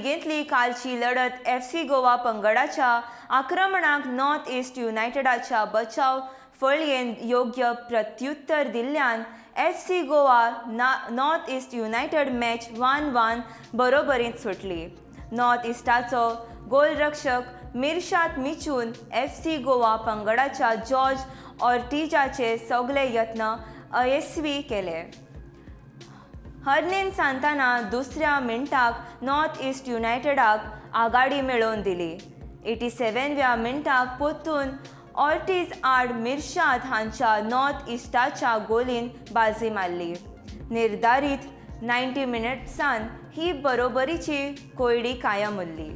लिगेंतली कालची लढत एफसी गोवा पंगडाच्या आक्रमणाक नॉर्थ ईस्ट युनायटेडाच्या बचाव फळयेन योग्य प्रत्युत्तर दिल्ल्यान FC Goa north east United match 1-1 बरोबरींत सुटली. नॉर्थ इस्टाचो गोलरक्षक मिर्शाद मिचून एफसी गोवा पंगडाच्या जॉर्ज ऑर्टिजाचे सगळे यत्न अयस्वी केले. हर्नेन सांताना दुसऱ्या मिनटाक नॉर्थ ईस्ट युनायटेडाक आघाडी मेळोवन दिली. 87व्या मिनटाक परतून ऑर्टीज आड मिर्शाद हांच्या नॉर्थ इस्टाच्या गोलीन बाजी मारली. निर्धारीत 90 मिनट्सान ही बरोबरीची कोंयडी कायम उरली.